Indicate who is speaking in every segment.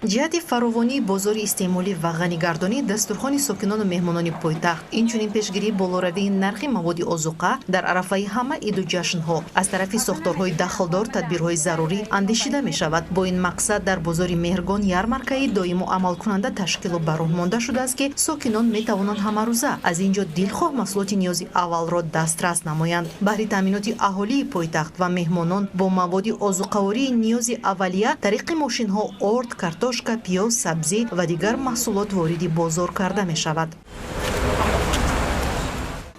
Speaker 1: Ҷиҳати фаровонии бозори истеъмолӣ ва ғанигардонии дастурхони сокинону меҳмонони пойтахт, инчунин пешгирии болоравии нархи маводи озуқа дар арафаи ҳама иду ҷашнҳо аз тарафи сохторҳои дахлдор тадбирҳои зарурӣ андешида мешавад. Бо ин мақсад дар бозори Меҳргон ярмаркаи доиму амалкунанда ташкилу ба роҳ монда шудааст, ки сокинон метавонанд ҳамарӯза аз ин ҷо дилхоҳ маҳсулоти ниёзи аввалро дастрас намоянд. Баҳри таъминоти аҳолии пойтахт ва меҳмонон бо маводи озуқавории ниёзи аввалия тариқи мошинҳо орд, картошка, пиёз, сабзӣ ва дигар маҳсулот вориди бозор карда мешавад.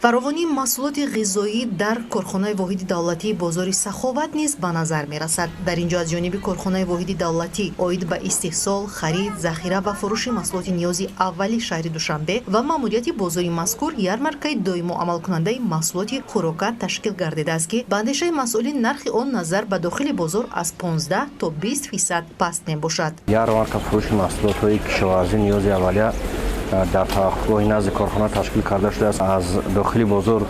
Speaker 1: Фаровонии маҳсулоти ғизоӣ дар корхонаи воҳиди давлатии бозори Саховат низ ба назар мерасад. Дар ин ҷо аз ҷониби корхонаи воҳиди давлатӣ оид ба истеҳсол, харид, захира ва фурӯши маҳсулоти ниёзи аввали шаҳри Душанбе ва маъмурияти бозори мазкур ярмаркаи доимо амалкунандаи маҳсулоти хӯрока ташкил гардидааст, ки ба андешаи масъулин нархи он назар ба дохили бозор аз 15 то 20% паст мебошад.
Speaker 2: Ярмарка фурӯши маҳсулотҳои кишоварзӣ ниёзи аввалия дар таваққуфгоҳи назди корхона ташкил карда шудааст. Аз дохили бозор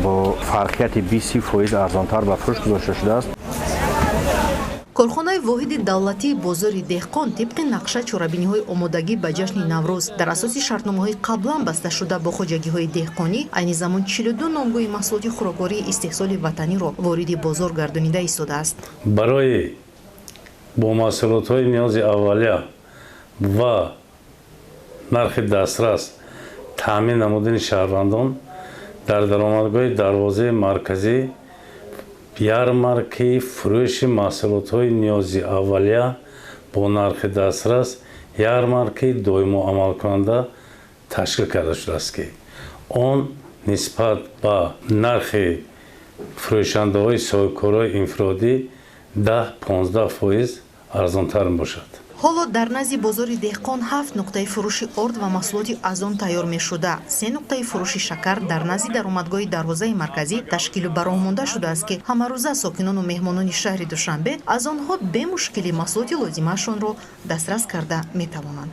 Speaker 2: бо фарқияти 20-30% арзонтар ба фурӯш гузошта шудааст.
Speaker 1: Корхонаи воҳиди давлатии бозори Деҳқон тибқи нақша чорабиниҳои омодагӣ ба ҷашни Наврӯз дар асоси шартномаҳои қаблан басташуда бо хоҷагиҳои деҳқонӣ айни замон 42 номгӯи маҳсулоти хӯроквории истеҳсоли ватаниро вориди бозор гардонида истодааст.
Speaker 3: Барои бо маҳсулотҳои ниёзи аввалия ва нархи дастрас таъмин намудани шаҳрвандон дар даромадгоҳи дарвозаи марказӣ ярмаркаи фурӯши маҳсулотҳои ниёзи аввалия бо нархи дастрас, ярмаркаи доимо амалкунанда ташкил карда шудааст, ки он нисбат ба нархи фурӯшандаҳои соҳибкорҳои инфиродӣ 10-15% арзонтар мебошад.
Speaker 1: Ҳоло дар назди бозори Деҳқон ҳафт нуқтаи фурӯши орд ва маҳсулоти аз он тайёр мешуда, се нуқтаи фурӯши шакар дар назди даромадгоҳи дарвозаи марказӣ ташкилу ба роҳ монда шудааст, ки ҳамарӯза сокинону меҳмонони шаҳри Душанбе аз онҳо бемушкилӣ маҳсулоти лозимаашонро дастрас карда метавонанд.